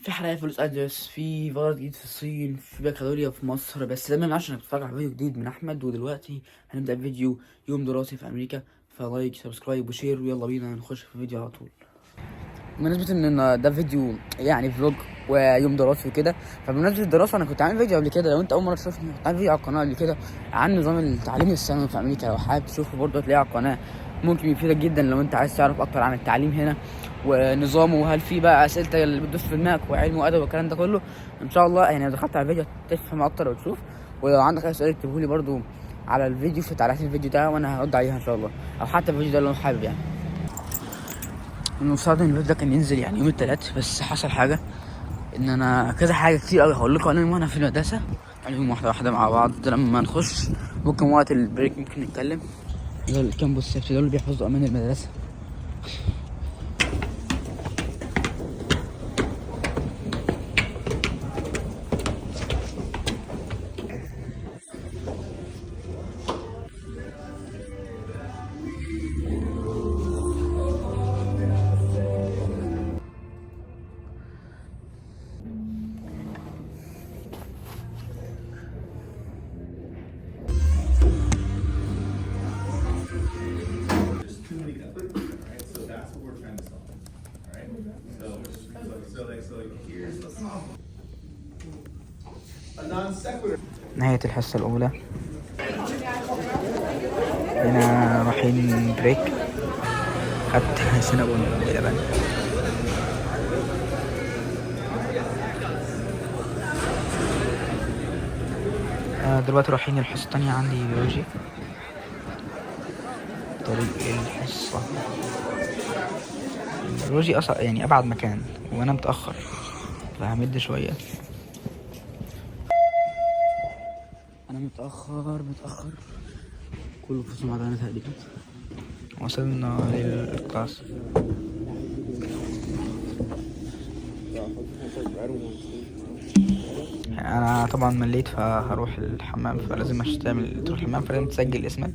في حرائق في لوس انجلوس، في فيروس جديد في الصين، في بكالوريا في مصر. بس ده ما يمنعش انك تتفرج على فيديو جديد من احمد. ودلوقتي هنبدا فيديو يوم دراسي في امريكا، ف like subscribe و share، ويلا بينا نخش في الفيديو على طول. بمناسبة ان ده فيديو يعني vlog ويوم دراسي وكده، فبمناسبة الدراسة انا كنت عامل فيديو قبل كده، لو انت اول مرة تشوفني كنت عامل فيديو على القناة قبل كده عن نظام التعليم الثانوي في امريكا. لو حابب تشوفه برضه هتلاقيه على القناة، ممكن يفيدك جدا لو انت عايز تعرف اكتر عن التعليم هنا ونظامه، وهل في بقى اسئلة اللي بتدوس في دماغك وعلم وادب والكلام ده كله. ان شاء الله يعني لو دخلت على الفيديو تفهم اكتر وتشوف. ولو عندك اي سؤال اكتبه لي برضه على الفيديو في تعليقات الفيديو ده وانا هرد عليها ان شاء الله، او حتى الفيديو ده لو حابب. يعني المفترض ان الفيديو ده كان ينزل يعني يوم الثلاث، بس حصل حاجة ان انا كذا حاجة كتير قوي هقول لكم عليهم وانا في المدرسة، عليهم واحدة واحدة مع بعض لما نخش، ممكن وقت ال break ممكن نتكلم. دول ال campus safety، دول اللي بيحفظوا امان المدرسة. There's too many people, right? So that's what we're trying to solve, all right? So like here's the problem. A non sequitur. نهاية الحصة الأولى، هنا رايحين break، خدت سينابون بلبن. دلوقتي رايحين الحصة التانية، عندي بيولوجي. طريق الحصة البيولوجي أصلا يعني أبعد مكان وأنا متأخر، فهمد شوية. أنا متأخر متأخر، كله في مع بعضنا تقريبا. وصلنا لل class. انا طبعا مليت فهروح الحمام، فلازم عشان تعمل تروح الحمام فلازم تسجل اسمك،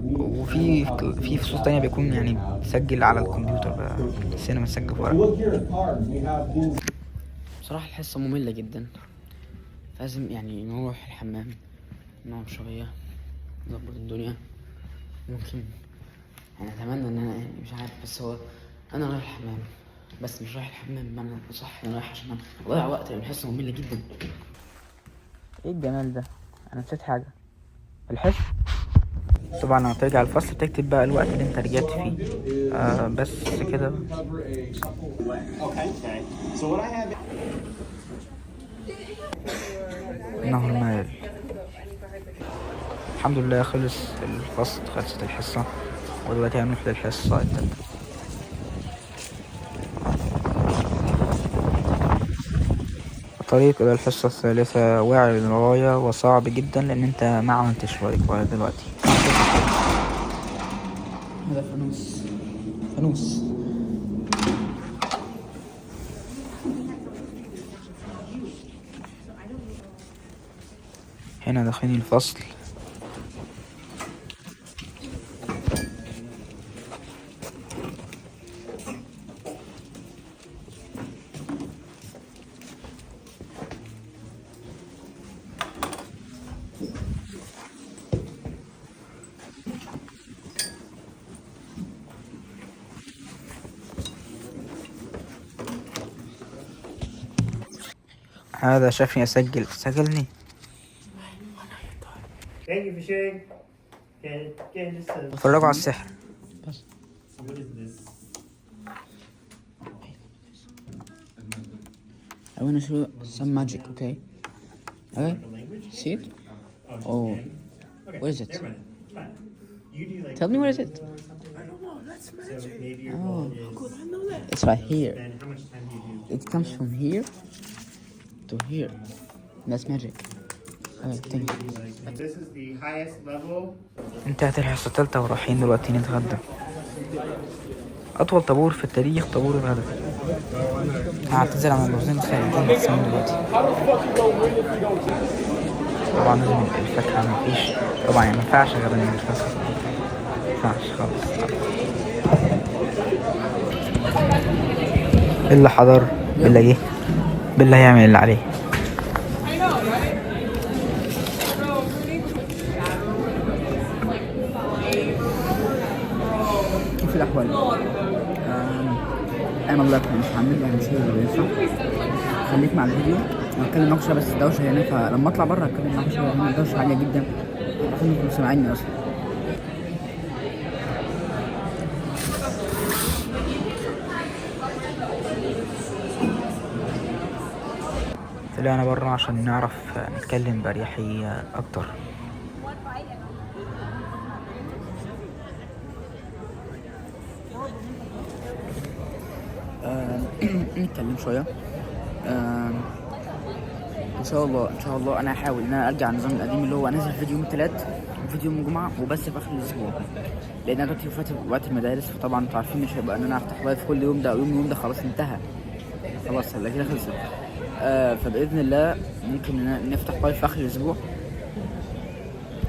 وفي فصول تانية بيكون يعني تسجل على الكمبيوتر بقى، بس هنا بنسجل في ورق. بصراحة الحصة مملة جدا، لازم يعني نروح الحمام نقعد شوية نظبط الدنيا. ممكن يعني اتمنى ان انا يعني مش عارف، بس هو انا رايح الحمام، بس مش رايح الحمام بمعنى صح، انا رايح عشان اضيع وقت، يعني الحصة مملة جدا. ايه الجمال ده؟ انا نسيت حاجة، الحس. طبعا لما ترجع الفصل بتكتب بقى الوقت اللي انت رجعت فيه. بس كده. Okay. So what I have انه الملل. الحمد لله خلص الفصل، خلصت الحصة، ودلوقتي هنروح للحصة التالتة. الطريق إلى الحصة الثالثة واعر للغاية وصعب جدا، لأن أنت ما عملتش واجب لغاية دلوقتي. هذا فانوس، فانوس. هنا داخلين الفصل. هذا شافني أسجل، سجلني. Thank you for sharing. Okay, just اتفرجوا على السحر. what is this? I wanna show some magic, okay? Okay? A language? See it? Oh, just Oh. a game? Okay. What is it? Never mind. It's fine. You do like Tell me what is it? or something? I don't know. That's magic. So maybe your Oh. goal is It's right here. then how much time do you do? It comes from here to here. That's magic. Okay, thank you. Like, this is the highest level. انتهت الحصة الثالثة ورايحين دلوقتي نتغدى. أطول طابور في التاريخ، طابور الغداء. هعتذر عن اللفظين الخارجين بس من دلوقتي. طبعا لازم الفاكهة، مفيش طبعا يعني مينفعش غدا من الفاكهة، مينفعش خالص. اللي حضر اللي جه. بالله يعمل اللي عليه. كيف الأحوال؟ أنا الله يكون مش هعمل يعني شيء اللي بينفع. خليك مع الفيديو، أنا هتكلم معاك شوية بس الدوشة هنا، فلما أطلع بره هتكلم معاك شوية، لأن الدوشة عالية جدا، عشان انتوا سامعيني أصلا. طلعنا بره عشان نعرف نتكلم بأريحية أكتر. نتكلم شوية. إن شاء الله إن شاء الله أنا هحاول إن أنا أرجع النظام القديم اللي هو أنزل فيديو يوم التلات وفيديو يوم الجمعة وبس في آخر الأسبوع، لأن أنا دلوقتي في وقت المدارس، فطبعا أنتوا عارفين مش هيبقى إن أنا هفتح live كل يوم ده أو يوم ده، خلاص انتهى، خلاص الأجازة خلصت. فبإذن الله ممكن نفتح live في آخر الأسبوع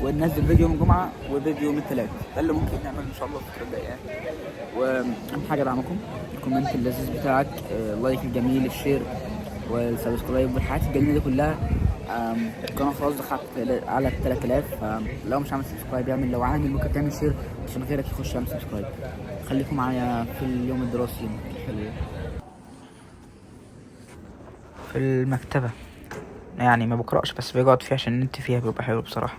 وننزل فيديو يوم الجمعة وفيديو يوم التلات، ده اللي ممكن نعمله إن شاء الله الفترة الجاية يعني. وأهم حاجة دعمكم، ال comment اللذيذ بتاعك، ال like الجميل، ال share وال subscribe والحاجات الجميلة دي كلها. القناة خلاص دخلت على 3000، فلو مش عامل subscribe اعمل، لو عامل ممكن تعمل share عشان غيرك يخش يعمل subscribe. خليكم معايا في اليوم الدراسي الحلو. في المكتبة يعني ما بقرأش، بس بقعد فيها عشان النت فيها بيبقى حلو بصراحة.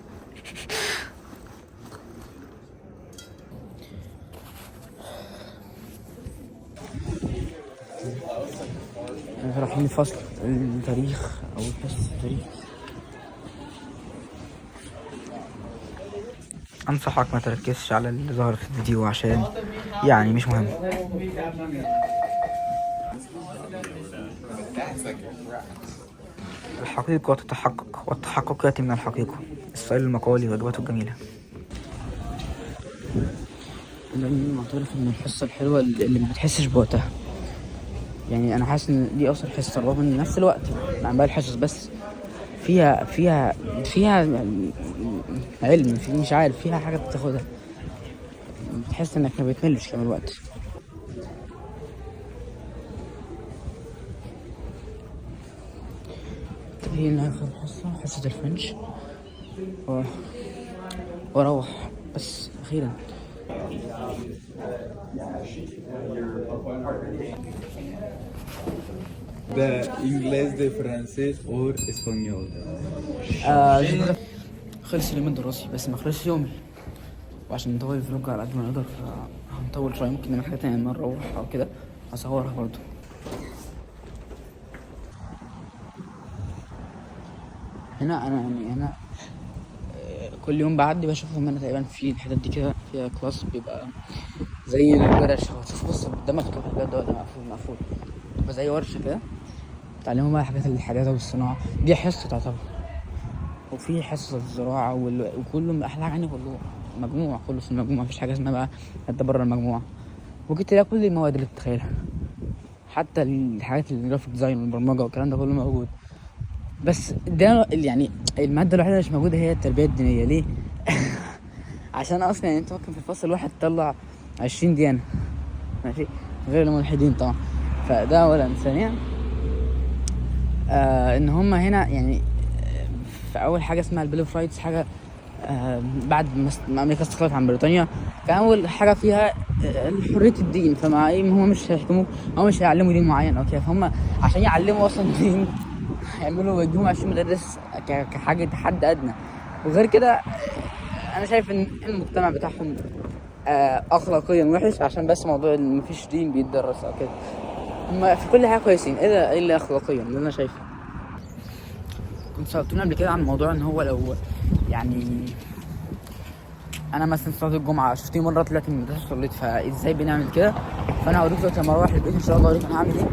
رايحين فصل التاريخ أو حصة التاريخ. أنصحك ما تركزش على اللي ظهر في الفيديو عشان يعني مش مهم. الحقيقة تتحقق، والتحقق يأتي من الحقيقة. السؤال المقالي وإجابته الجميلة. أنا معترف إن الحصة الحلوة اللي ما بتحسش بوقتها، يعني أنا حاسس إن دي أصلا حصة رغم إن نفس الوقت مع باقي الحصص، بس فيها فيها فيها علم، في مش عارف، فيها حاجة بتاخدها، بتحس إنك ما بتملش كمان الوقت. هنا آخر حصة، حصة الفرنش، وأروح بس أخيرا. De inglés, de francés or español. خلص اليوم الدراسي بس ما خلصش يومي، وعشان نطول ال vlog على قد ما نقدر فهنطول شوية، ممكن نعمل حاجة تانية لما نروح أو كده هصورها برضو. هنا أنا يعني هنا كل يوم بعدي بشوفهم هنا تقريبا في الحتت دي كده فيها class بيبقى زي الورش. شوف بص قدامك الباب ده مقفول مقفول، بيبقى زي ورشة كده بتعلموا بقى حاجات الحداثة والصناعة، دي حصة تعتبر، وفي حصة الزراعة وكله أحلى حاجة عندي كله مجموع، كله في المجموعة، مفيش حاجة اسمها بقى أنت بره المجموعة. ممكن تلاقي كل المواد اللي تتخيلها، حتى الحاجات ال graphic design والبرمجة والكلام ده كله موجود. بس ده يعني المادة الوحيدة اللي مش موجودة هي التربية الدينية. ليه؟ عشان أصلا يعني أنت ممكن في الفصل الواحد تطلع 20 ديانة، ماشي، غير الملحدين طبعا. فده أولا. ثانيا إن هما هنا يعني في أول حاجة اسمها ال Bill of Rights، حاجة بعد ما أمريكا استقلت عن بريطانيا، كان أول حاجة فيها حرية الدين. فمع إيه هما مش هيحكموك، هما مش هيعلموا دين معين أو كده، فهم عشان يعلموا أصلا دين يعملوا يديهم 20 مدرس كحاجة حد أدنى. وغير كده أنا شايف إن المجتمع بتاعهم أخلاقيا وحش، عشان بس موضوع إن مفيش دين بيتدرس أو كده. هما في كل حاجة كويسين إلا أخلاقيا اللي أنا شايفه. كنت سألتوني قبل كده عن موضوع إن هو لو يعني أنا مثلا صلاة الجمعة شفتني مرة طلعت من المدرسة وصليت، فإزاي بنعمل كده؟ فأنا هوريك دلوقتي لما أروح البيت إن شاء الله، هوريك أنا هعمل إيه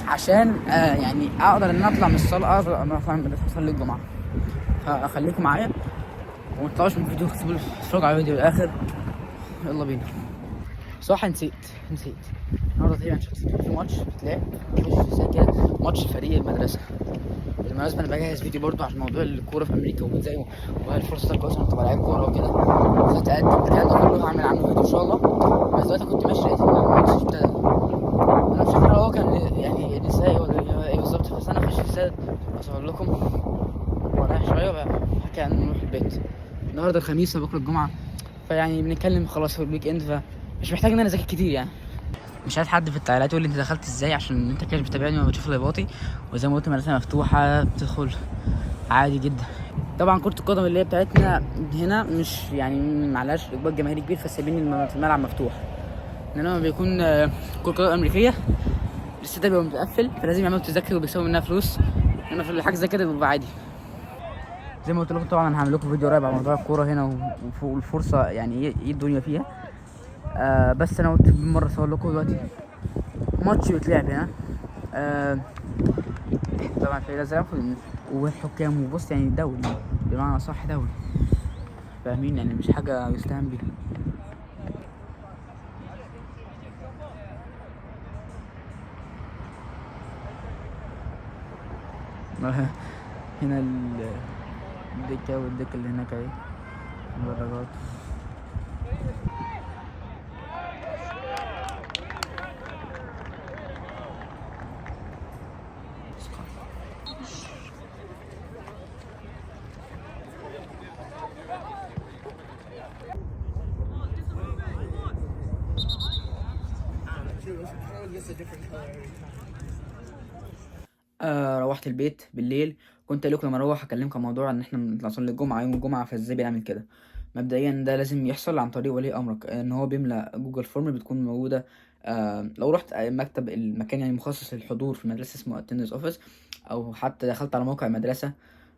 عشان يعني أقدر إن أنا أطلع من الصلاة، أقدر إن أنا أطلع من المدرسة وأصلي الجمعة. فخليكم معايا وما تطلعوش من الفيديو، سيبوا اتفرجوا على الفيديو للآخر. يلا بينا. صح، نسيت النهارده تقريبا شفت في ماتش بتلعب كده، ماتش فريق المدرسة. بالمناسبة أنا بجهز فيديو برضو عشان موضوع الكورة في أمريكا وإزاي وهل الفرصة كويسة إنك تبقى لعيب كورة وكده، فتقدم الكلام ده كله هعمل عنه فيديو إن شاء الله. بس دلوقتي كنت ماشي لقيت إن الماتش ابتدى، أنا مش فاكر هو كان يعني نسائي ولا إيه بالظبط، بس أنا خشيت الاستاد اصور لكم ورايح شوية وبعد كده نروح البيت. النهارده الخميس وبكره الجمعه، فيعني بنتكلم خلاص في ال weekend، فمش محتاج ان انا اذاكر كتير يعني. مش عايز حد في التعليقات يقول لي انت دخلت ازاي، عشان انت كده مش بتتابعني ولا بتشوف لايفاتي. وزي ما قلت المدرسة مفتوحه، بتدخل عادي جدا. طبعا كرة القدم اللي هي بتاعتنا هنا مش يعني معلهاش اقبال جماهيري كبير، فسايبين الملعب مفتوح. انما بيكون كرة قدم امريكية الاستاد بيبقى متقفل، فلازم يعملوا تذاكر وبيكسبوا منها فلوس. انما في الحاجة زي كده بيبقى عادي. زي ما قلت لكم طبعا انا هعمل لكم فيديو قريب على موضوع الكورة هنا والفرصة يعني ايه الدنيا فيها. بس انا قلت بالمرة اصور لكم دلوقتي ماتش بيتلعب هنا. طبعا في الازرق والحكام، وبص يعني دوري بمعنى صح، دوري فاهمين يعني، مش حاجة يستهان بيها. هنا الدكة والدكة اللي هناك اهي المدرجات. روحت البيت بالليل، كنت قايل لكم لما اروح اكلمكم عن موضوع ان احنا بنطلع نصلي الجمعة يوم الجمعه، فازاي بنعمل كده. مبدئيا ده لازم يحصل عن طريق ولي امرك، ان هو بيملى Google form بتكون موجودة. لو رحت مكتب المكان يعني مخصص للحضور في المدرسة اسمه attendance office، او حتى دخلت على موقع المدرسة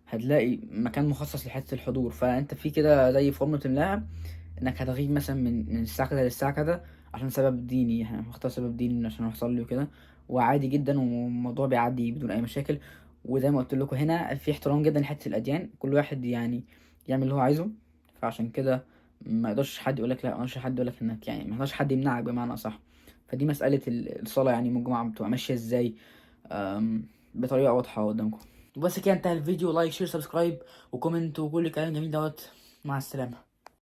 هتلاقي مكان مخصص لحته الحضور. فانت في كده زي form بتملاها انك هتغيب مثلا من الساعة كذا للساعة كذا عشان سبب ديني، احنا هنختار سبب ديني عشان اروح اصلي وكده، وعادي جدا والموضوع بيعدي بدون اي مشاكل. وزي ما قلت لكم هنا في احترام جدا لحته الاديان، كل واحد يعني يعمل اللي هو عايزه، فعشان كده ما يقدرش حد يقولك لا، ما يقدرش حد يقولك انك يعني ما يقدرش حد يمنعك بمعنى اصح. فدي مسالة الصلاة يعني يوم الجمعة بتبقى ماشية ازاي، بطريقة واضحة قدامكم. وبس كده انتهى الفيديو. like share subscribe و comment وكل الكلام الجميل دوت. مع السلامة.